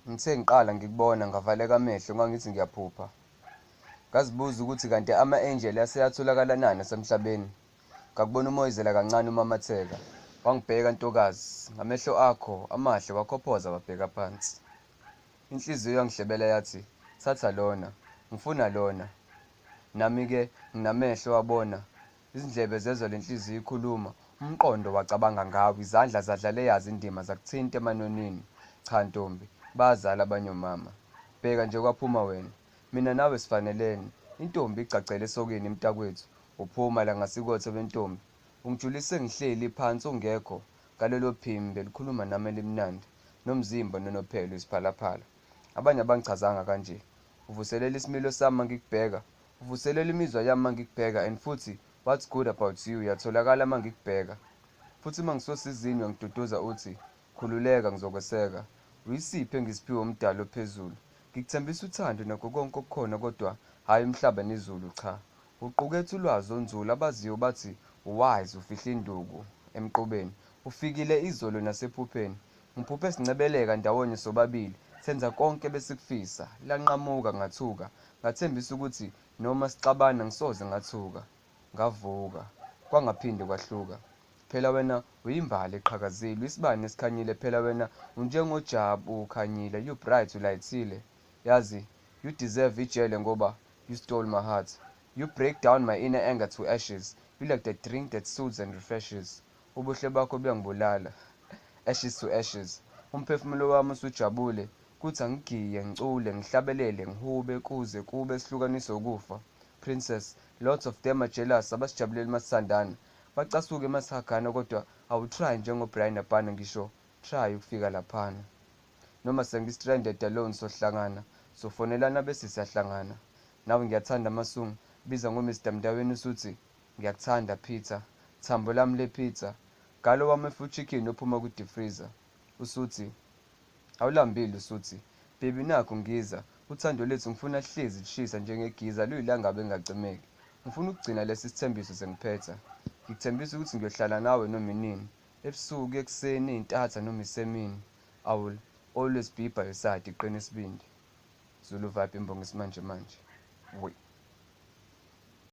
Ngithe ngiqala ngikubona ngavaleka amehlo ngangithi ngiyaphupha. Ngazibuza ukuthi kanti ama-angel aseyatholakala na nasemhlabeni. Ngakubona umoyizela kancane umamatheka. Wangibheka ntokazi ngamehlo akho amahle wakhophoza wabheka phansi. Inhliziyo yangihlebela yathi thatha lona, ngifuna lona. Nami-ke nginamehlo abona, izindlebe zezwa le nhliziyo ikhuluma, umqondo wacabanga ngawe, izandla zadlala eyazo indima zakuthinta emanonini. Cha ntombi, bayazala abanye omama. Bheka nje kwaphuma wena. Mina nawe sifanelene. Intombi igcagcele esokeni mntakwethu. Uphuma la ngasikothe wentombi. Ungijulise ngihleli phansi ungekho ngalelo phimbo elikhuluma nami elimnandi nomzimba ononophelo isiphalaphala. Abanye abangichazanga kanje. Uvuselela isimilo sami mangikubheka. Uvuselela imizwa yami mangikubheka and futhi what's good about you uyatholakala mangikubheka. Futhi mangisosizini uyangiduduza uthi khululeka ngizokweseka. Uyisiphi engisiphiwe umdali ophezulu. Ngikuthembisa uthando nakho konke okukhona kodwa hhayi umhlaba nezulu cha. Uqukethe ulwazi onzulu abaziyo bathi uwise ufihla induku emqubeni. Ufikile izolo nasephupheni. Ngiphuphe sincebeleka ndawonye sobabili senza konke besikufisa. Lanqamuka ngathuka. Ngathembisa ukuthi noma sixabana ngisoze ngathuka. Ngavuka. Kwangaphinde kwahluka. Phela wena uyimbali eqhakazile, uyisibane esikhanyile phela wena unjengojabu ukhanyile, you bright ulayithile. Yazi, you deserve ijele ngoba you stole my heart. You break down my inner anger to ashes. You like the drink that soothes and refreshes. Ubuhle bakho buyangibulala. Ashes to ashes. Umphefumulo wami usujabule. Kuthi angigiye, ngicule, ngihlabelele, ngihube kuze kube sihlukaniswe ukufa. Princess, lots of them are jealous, abasijabuleli masithandana. Bacasuke masihagana kodwa awu-try njengo-Brian Abana ngisho try ukufika laphana. Noma sengi-stranded alone sohlangana, sofonelana bese siyahlangana. Nawe ngiyathanda masungu, biza ngo-Mr Mndaweni usuthi ngiyakuthanda Peter, thambo lami le-pizza. Galo wami full chicken ophuma ku-deep freezer. Usuthi awulambile usuthi baby nakhu ngiza uthando lethu ngifuna hlezi lishisa njengegiza luyilangabi engacimeki. Ngifuna ukugcina lesi sithembiso sengiphetha. Ngikuthembisa ukuthi ngiyohlala nawe noma inini. Ebusuku, ekuseni, ey'ntatha noma isemini. I will always be by your side, iqina isibindi. Zulu Vibe imbongi isimanje manje. We.